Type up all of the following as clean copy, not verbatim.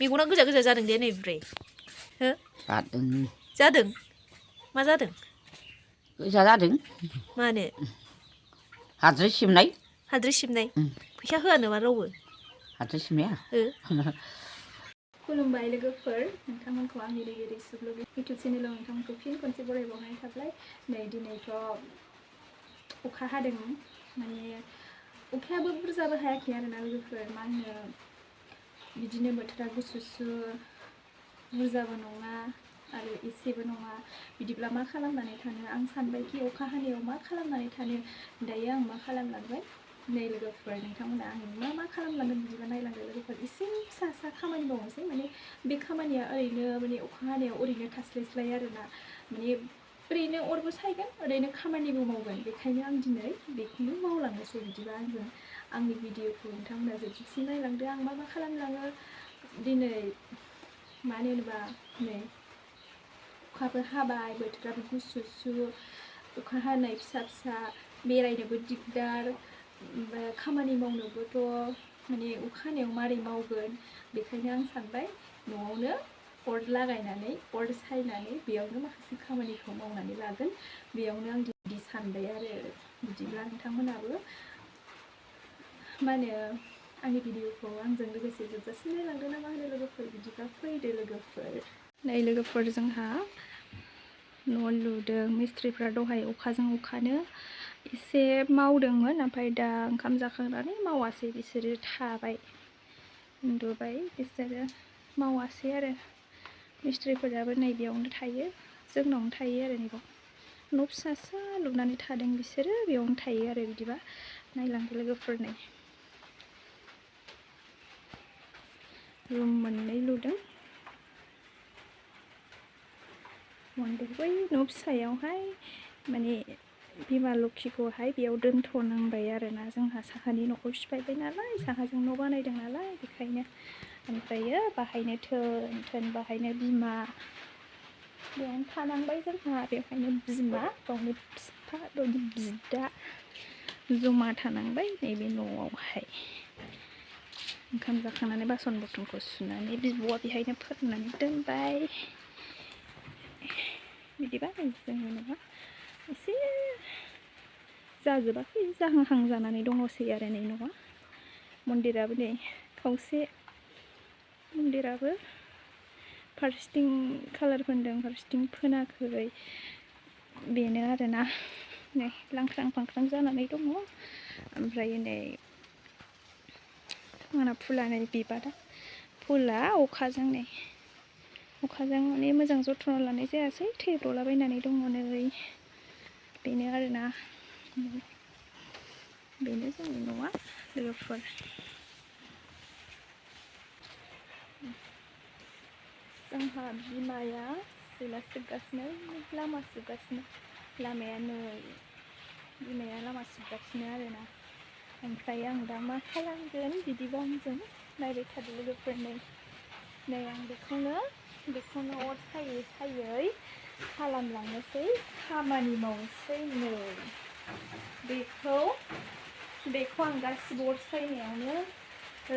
मेगना गोजा गोजा जादों दे नै बुरै हो जादों जादों मा जादों गोजा जादों मानो हाद्रि सिबनाय फैसा होआ नामा रावबो हाद्रि सिबनाया खुलुमबाय लोगोफोर नोंथांमोनखौ आंनि रैसु ब्लग इउटुब चेनेलाव नोंथांमोनखौ फिन खनसे बरायबावनाय थाबाय नै दिनैथ' अखा हादों माने अखायाबो बुरजाबो हायाखै आरोना लोगोफोर मा होनो बिदिनो बोथोरा गुसुसु बुरजाबो नङा आरो एसेबो नङा बिदिब्ला मा खालामनानै थानो आं सानबायखि अखा हानायाव मा खालामनानै थानो दायो आं मा खालामलांबाय नै लोगोफोर नोंथांमोना आं मा खालामलांगोन बिदिबा नायलांदो लोगोफोर एसे फिसा फिसा खामानि मावनोसै माने बे खामानिया ओरैनो माने अखा हानायाव ओरैनो थास्लायस्लाय आरोना माने ओरैनो अरबो सायगोन ओरैनो खामानिबो मावगोन बेखायनो आं दिनै बेखौनो मावलांनोसै बिदिबा आंजों आंनि भिडिअखौ नोंथांमोना जोबजासिम नायलांदो आं मा खालामलाङो दिनै मानो होनोबा नै अखाबो हाबाय बोथोराबो गुसुसु अखा हानाय फिसा फिसा बेरायनोबो दिगदार खामानि मावनोबोथ' माने अखा हानायाव मारै मावगोन बेखायनो आं सानबाय न'आवनो अर लागायनानै अर सायनानै बेयावनो माखासे खामानिखौ मावनानै लागोन बेयावनो आं बिदि सानबाय आरो बिदिब्ला नोंथांमोनाबो मा होनो आंनि भिडिअखौ आंजों लोगोसे जोबजासिम नायलांदो ना मा होनो लोगोफोर बिदिब्ला फैदो लोगोफोर नै लोगोफोर जोंहा न' लुदों मिस्ट्रिफ्रा दहाय अखानो एसे मावदोंमोन ओमफ्राय दा ओंखाम जाखांनानै मावासै बिसोरो थाबाय उन्दुबाय बिसोरो मावासै आरो मिस्ट्रिफोराबो नैबेयावनो थायो जोंनावनो थायो आरो नैबाव न' फिसा फिसा लुनानै थादों बिसोरो बेयावनो थायो आरो बिदिबा नायलांदो लोगोफोर नै रुम मोननै लुदों बै न' फिसायावहाय माने बिमा लोखिखौहाय बेयाव दोनथ'नांबाय आरोना जोंहा साहानि न'खौ सिफायबाय नालाय साहाजों न' बानायदों नालाय बेखायनो ओमफ्रायो बाहायनो थोन बाहायनो बिमा बेयावनो थानांबाय जोंहा बेखायनो बिमा गावनि बिफा गावनि बिदा जमा थानांबाय नैबे न'आवहाय ओंखाम जाखांनानै बासन बरथनखौ सुनानै बिब'आ बेहायनो फोराननानै दोनबाय बिदिबा जोंनि न'आ एसे जाजोबाखै जाहांहां जानानै दङसै आरो नै न'आ मन्दिराबो नै खावसे मन्दिराबो फारसेथिं कालार फोनदों फारसेथिं फोनाखै बेनो आरोना नै लांख्रां फांख्रां जानानै दङ ओमफ्राय नै आंना फुला नै बिबारा फुला अखाजों माने मोजां जथ्न लानाय जायासै थैब्र'लाबायनानै दङ नै बेनो आरोना बेनो जोंनि न'आ लोगोफोर जोंहा बिमाया सिला सिबगासिनो लामा सिबगासिनो लामाया नै बिमाया लामा सिबगासिनो आरोना ओमफ्राय आं दा मा खालामगोन बिदिबा आंजों नायबाय थादो लोगोफोर नै आं बेखौनो अर सायै खालामलांनोसै खामानि मावनोसै नै बेखौ आं गासिबो अर सायनायावनो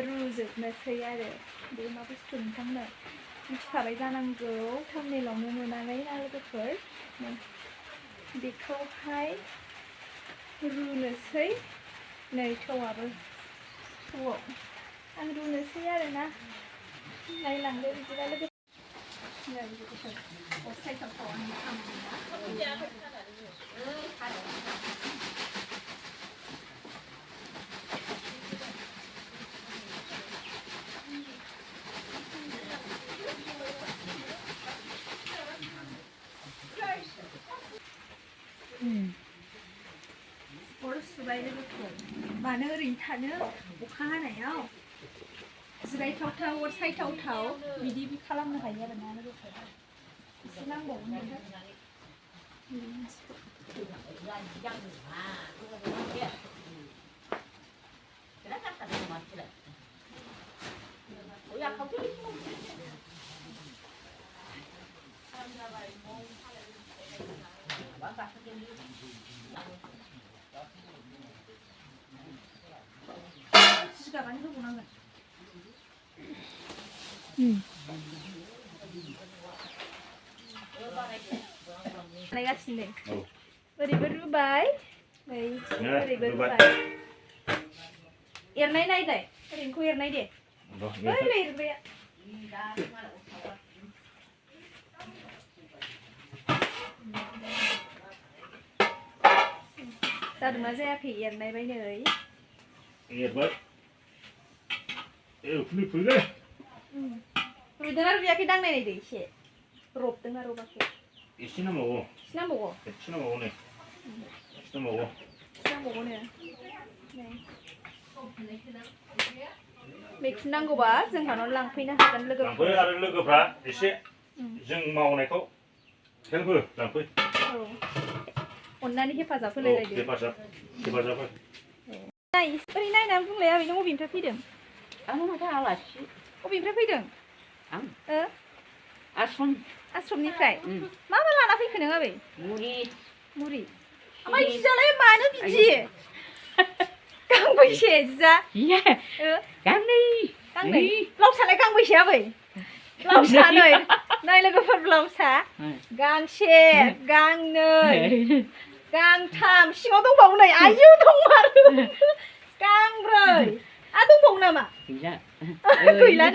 रुजोबनोसै आरो बे मा बुस्थु नोंथांमोना मिथिखाबाय जानांगौ थाम्बनेइलावनो नुनानै ना लोगोफोर बेखौहाय रुनोसै नै थौआव आं रुनोसै आरोना नायलांदो बिदिबा लोगो नै लोगोफोर अर सायथावथाव आंनि खामानिया अर सुबाय लोगोफोर मानो ओरैनो थानो अखा हानायाव जिरायथावथाव अर सायथावथाव बिदि खालामनो हायो आरोना लोगोफोर एसे नांबावगोन जिगाबानो होबावनांगोन नायगासिनो औ ओरैबो रुबाय नै ओरैबो रुबाय एरनाय नायलाय ओरैनोखौ एरनाय दे ओरै रुबाया जादोंना जायाखै एरनायबाय नै एरबाय फुलै रुदोंना रुयाखै दांनाय नायदो एसे रबदोंना रबाखै एसे नांबावगौ एसे नांबावगौ एसे नांबावगौ नै एसे नांबावगौ मैखुन नांगौबा जोंहानाव लांफैनो हागोन लोगोफोर लांफै आरो लोगोफ्रा एसे जों मावनायखौ हेल्प हो लांफै औ अननानै हेफाजाब होलायलायदो हेफाजाब हो नाय ओरै नायनानै बुंलाय आबै नों बबेनिफ्राय फैदों आं माथो आलासि बबेनिफ्राय फैदों आं आश्रम आश्रमनिफ्राय मा मा लाना फैखो नों आबै मुरि ओमफ्राय जिजालाय मानो बिदि गांबैसे जिजा गांनै ब्लाउसालाय गांबैसे आबै ब्लाउसा नै लोगोफोर ब्लाउसा गांसे गांनै गांथाम सिङाव दंबावो नै आयौ दंमारो गांब्रै दंबावो नामा गैला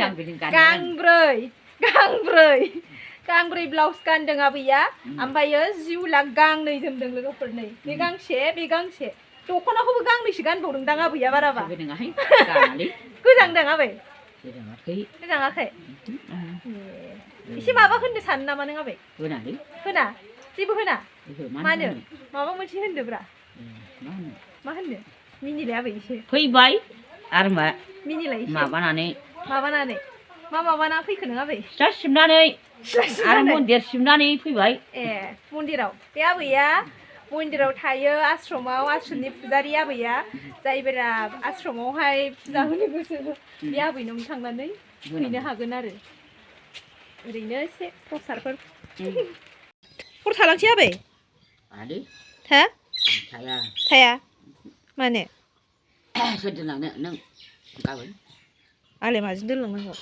गांब्रै ब्लाउस गानदों आबैया ओमफ्रायो जिउला गांनै जोमदों लोगोफोर नै बे गांसे दख'नाखौबो गांनैसो गानबावदों दां आबैया बाराबा गोजांदों आबै गोजाङाखै एसे माबा होननो सानो नामा नों आबै होना जेबो होना मानो माबा मोनसे होनदोब्रा मा होननो मिनिलाय आबै एसे फैबाय आरो मा मिनिलाय एसे माबानानै मा माबाना फैखो नों आबै सिथ्ला सिबनानै आरो मन्दिर सिबनानै फैबाय ए मन्दिराव बे आबैया मन्दिराव थायो आश्रमनि फुजारि आबैया जायफोरा आश्रमावहाय फुजा होनो गोसो बे आबैनावनो थांनानै हैनो हागोन आरो ओरैनो एसे प्रसादफोर हर थालांसै आबै थाया मानो दोनलांनो नों गाबोन आंलाय माजों दोनलांनांगौ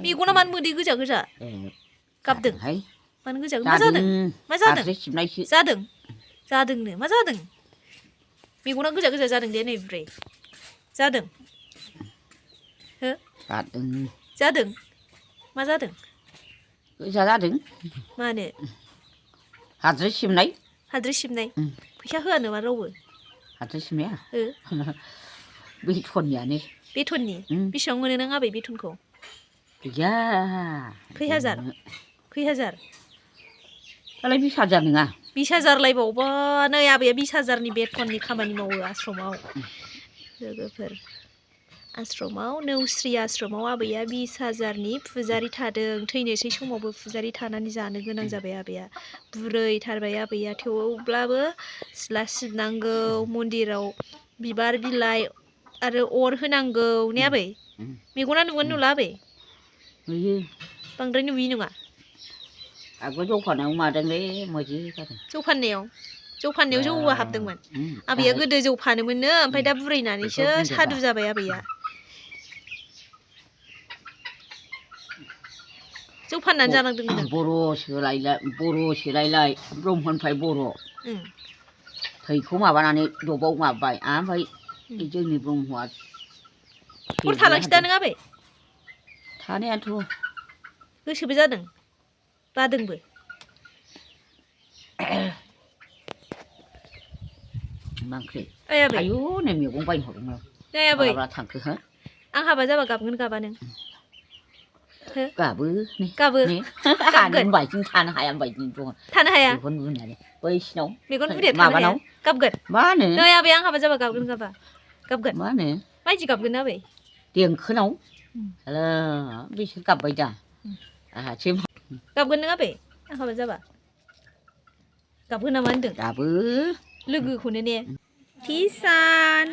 मेगना मानो मोदै गोजा गाबदों मानो गोजा मा जादों जादोंनो मा जादों मेगना गोजा जादों दे नै बुरै जादों जादों मा जादों गोजा जादों मानो हाद्रि सिबनाय फैसा होआ नामा रावबो हाद्रि सिबनाया बेथननियानो बेथननि बेसेबां मोनो नों आबै बेथनखौ गैया खै हाजार दालाय 20,000 नङा 20,000 लायबावबा नै आबैया 20,000नि बेथननि खामानि मावो आश्रमाव लोगोफोर आश्रमाव नौस्रि आश्रमाव आबैया 20,000नि फुजारि थादों थैनोसै समावबो फुजारि थानानै जानो गोनां जाबाय आबैया बुरै थारबाय आबैया थेवब्लाबो सिथ्ला सिबनांगौ मन्दिराव बिबार बिलाइ आरो अर होनांगौ ने आबै मेगना नुगोन नुला आबै नुयो बांद्राय नुयि नङा आगोल जौ फाननायाव मादोंलै मोजि जादों जौ फाननायाव जौआ हाबदोंमोन आबैया गोदो जौ फानोमोननो ओमफ्राय दा बुरैनानैसो सादु जाबाय आबैया जौ फाननानै जानांदोंमोन बर' सोलायलाय ब्रह्मनिफ्राय बर' थैखौ माबानानै दबाव माबाबाय ओमफ्राय जोंनि ब्रह्मआ हर थालांसै दा नों आबै थानायाथ' गोसोबो जादों बादोंबो मा ओंख्रि आबै आयु नै मैगं बायनो हरदों नै आबै माब्ला थांखो हो आं हाबा जाबा गाबगोन गाबा नों गाबो गाबगोन बायदिनो थानो हाया बायदिनो दङ थानो हाया मेगन बुनानै बैसिनाव मेगन बुरिया थानो हाया गाबगोन मा होनो नै आबै आं हाबा जाबा गाबगोन गाबगोन मा होनो माइदि गाबगोन आबै देंखोनाव बिसोर गाबबाय दा आहासो गाबगोन नों आबै आं हाबा जाबा गाबगोन नामा होनदों गाबो लोगोखौनो ने थिसान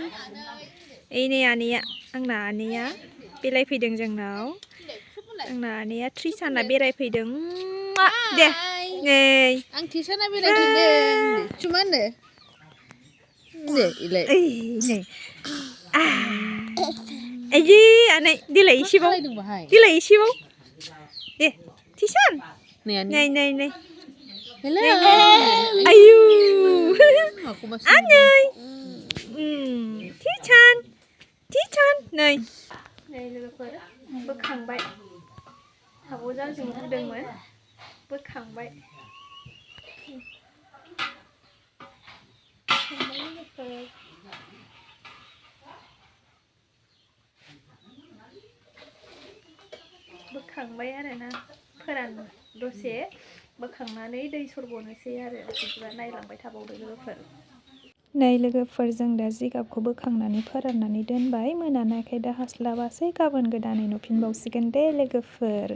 नै आनैया आंना आनैया बेरायफैदों जोंनाव आंना आनैया थ्रिसाना बेरायफैदों दे नै आं थिसाना बेरायफैदों चुमा होनो नै इलाय नै आयै आनै देलाय एसेबाव खालायदों बाहाय देलाय एसेबाव दे टिसान नै नै हेलौ आयु माखौ आनै टिसान नै लोगोफोर बोखांबाय हाबाव जाजों बुदोंमोन बोखांबाय बोखांबाय आरोना फोरान दसे बोखांनानै दै सरबोनोसै आरो बिदिबा नायलांबाय थाबावदो लोगोफोर नै लोगोफोर जों दा जिगाबखौ बोखांनानै फोराननानै दोनबाय मोनानायखाय दा हास्लाबासै गाबोन गोदानै नुफिनबावसिगोन दे लोगोफोर